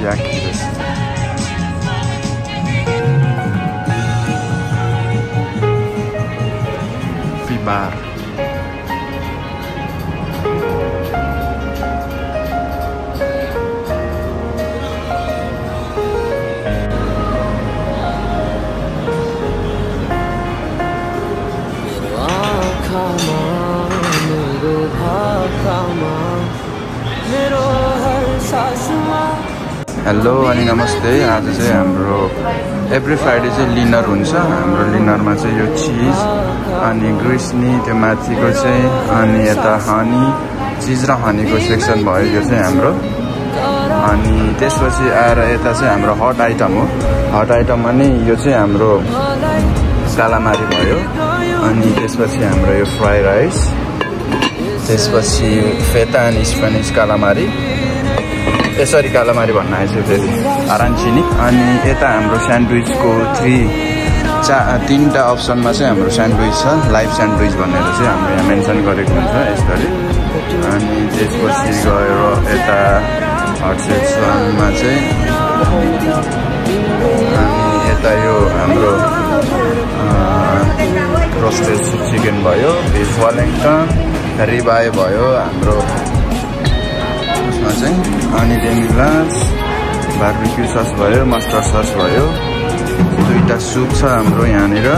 Jackie this. Bar. Hello अनि नमस्ते आज चाहिँ हाम्रो एभ्री फ्राइडे चाहिँ लिनर हुन्छ हाम्रो लिनरमा चाहिँ यो चीज अनि ग्रिसनी त्यो माथिको चाहिँ अनि यता हनी चीज र हनीको सेक्सन भयो यो चाहिँ हाम्रो अनि त्यसपछि आएर यता चाहिँ हाम्रो हट आइटम हो हट आइटममा नि यो चाहिँ हाम्रो कालामारी भयो अनि त्यसपछि हाम्रो यो फ्राई राइस त्यसपछि फेटा अनि स्पेनिश कालामारी यसरी कालामारी भन्न आएछु फेरि आरान्चिनी अनि यता हाम्रो स्यान्डविचको तीनटा अप्सनमा चाहिँ हाम्रो स्यान्डविच छ लाइभ स्यान्डविच भनेर चाहिँ हाम्रो यहाँ मेन्सन गरेको हुन्छ यसरी अनि त्यसपछि गएर यता हट सेक्सनमा चाहिँ अनि यता यो हाम्रो रोस्टेड चिकन भयो बिफ वेलिङ्टन रिबाई भयो हाम्रो अनि डेमिग्लास बार्बिक्यू सस भयो मस्टर्ड सस भयो दुईटा सुप छ हाम्रो यहाँनिर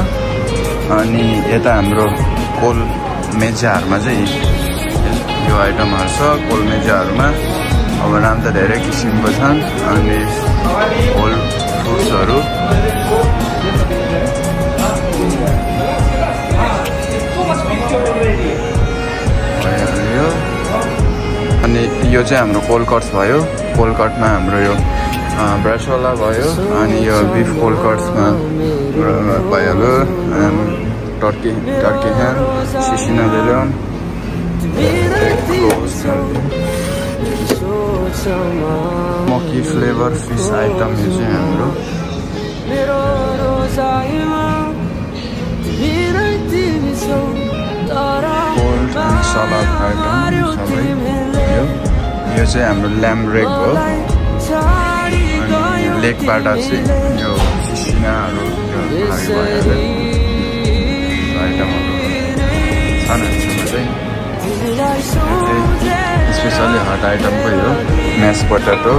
अनि यता हाम्रो कोल मेजाहरूमा चाहिँ यो आइटमहरू छ कोल मेजाहरूमा अब नाम त धेरै किसिमको छन् अनि होल फ्रुट्सहरू अनि यो चाहिँ हाम्रो कोल्ड कट्स भयो कोल्ड कटमा हाम्रो यो ब्रासोला भयो अनि यो बिफ कोल्ड कट्समा भइहाल्यो टर्की ह्याम सिसिना बेलोन स्मोकी फ्लेभर फिस आइटम यो चाहिँ हाम्रो कोल्ड एन्ड सलाद आइटम सबै यो चाहिँ हाम्रो ल्याम्ब रेग हो अनि लेगबाट चाहिँ यो सिसिनाहरू यो आइटमहरू छन् हामीसँग चाहिँ स्पेसली हट आइटमकै हो म्यास पटेटो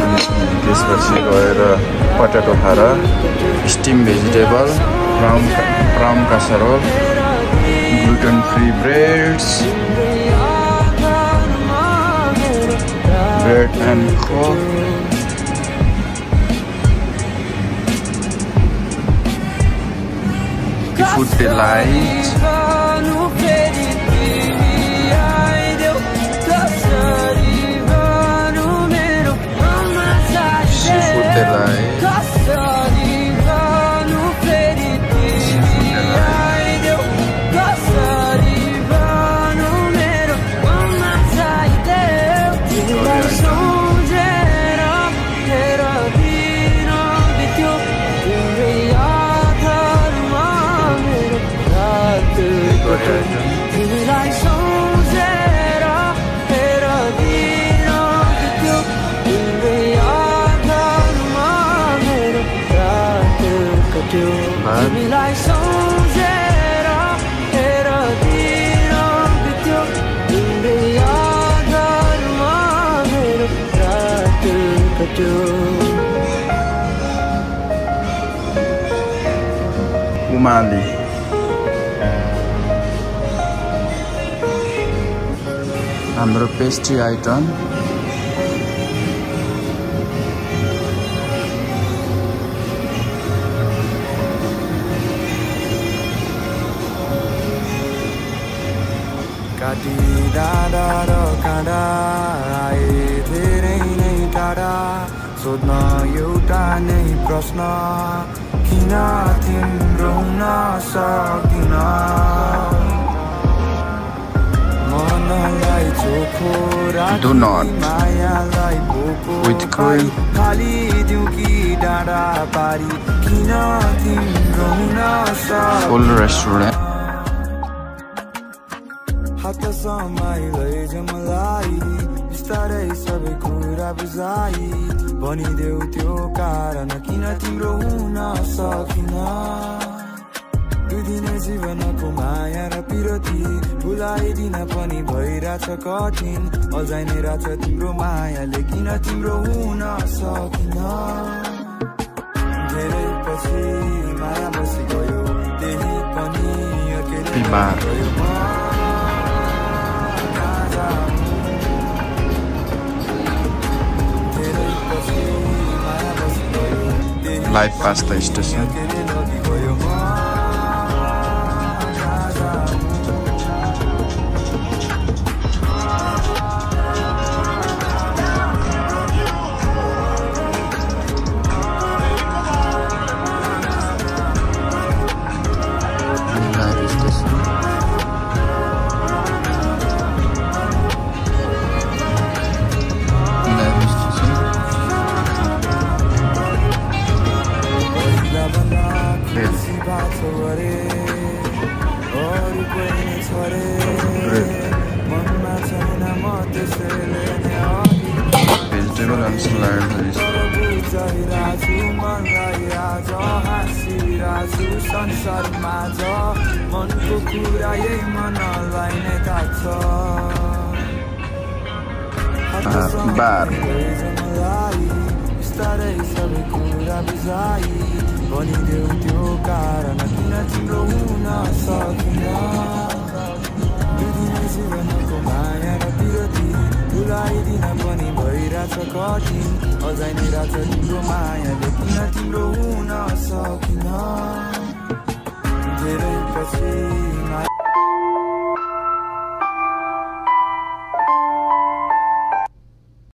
अनि त्यसपछि गएर पटेटो फारा steam vegetable prawn casserole gluten free breads bread and coke Seafood Delight Seafood Delight Umali हाम्रो पेस्ट्री आइटम काटी डाँडा र काँडा आए धेरै नै टाढा सोध्न एउटा नै प्रश्न किन तिम्रो हुन सक्दिन मनलाई चोखो राख्नु मायालाई भोको खाली दिउ कि डाँडा पारी किन तिम्रो हुन सक्दिन हात समाई लैजाऊ मलाई बिस्तारै सबै कुरा बुझाइ भनिदेऊ त्यो कारण किन तिम्रो हुन सकिन दुई जीवनको माया र पिरती भुलाइदिन पनि भइरहेछ कठिन अझै नै रहेछ तिम्रो मायाले किन तिम्रो हुन सकिन धेरै पछि माया बसी गयो त्यही पनि अकेले गयो Life past the station. Vegetable and salad please. Bar. भनिदेऊ त्यो कारण किन तिम्रो हुन सकिन दुई जीवनको माया र पिरती भुलाइदिन पनि भइरहेछ कठिन अझै नै रहेछ तिम्रो मायाले किन तिम्रो हुन सकिन धेरै पछि